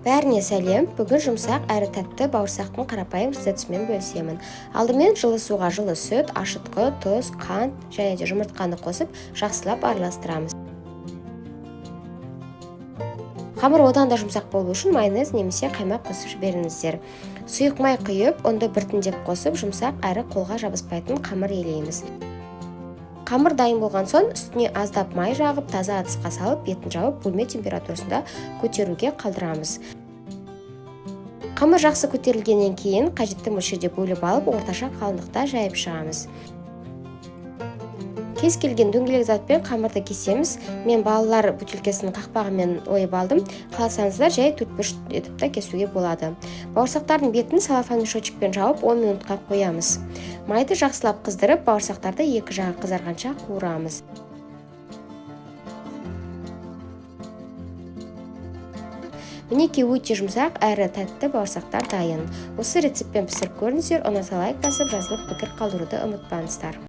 Бәріне сәлем! Бүгін жұмсақ әрі тәтті бауырсақтың қарапайым рецептімен бөлісемін. Алдымен жылы суға жылы сүт, ашытқы, тұз, қант және де жұмыртқаны қосып, жақсылап араластырамыз. Қамыр одан да жұмсақ болу үшін майонез немесе қаймақ қосып жіберіңіздер. Сұйық май құйып, ұнды біртіндеп қосып, жұмсақ әрі қолға жабыспайтын қамыр елейміз. Қамыр дайын болған соң үстіне аздап май жағып, таза ыдысқа салып, бетін жауып, бөлме температурасында көтеруге қалдырамыз. Қамыр жақсы көтерілгеннен кейін қажетті мөлшерде бөліп алып, орташа қалыңдықта жайып шығамыз. Кез келген дөңгелек затпен қамырды кесеміз. Мен балалар бөтелкесінің қақпағымен ойып алдым. Қаласаңыздар, жай төртбұрыш етіп та кесуге болады. Бауырсақтардың бетін целлофан мешочекпен жауып, 10 минутқа қоямыз. Майды жақсылап қыздырып, бауырсақтарды екі жағы қызарғанша қуырамыз. Мінекей, өте жұмсақ әрі тәтті бауырсақтар дайын. Осы рецептпен пісіріп көріңіздер. Ұнаса, лайк басып, жазылып, пікір қалдыруды ұмытпаңыздар.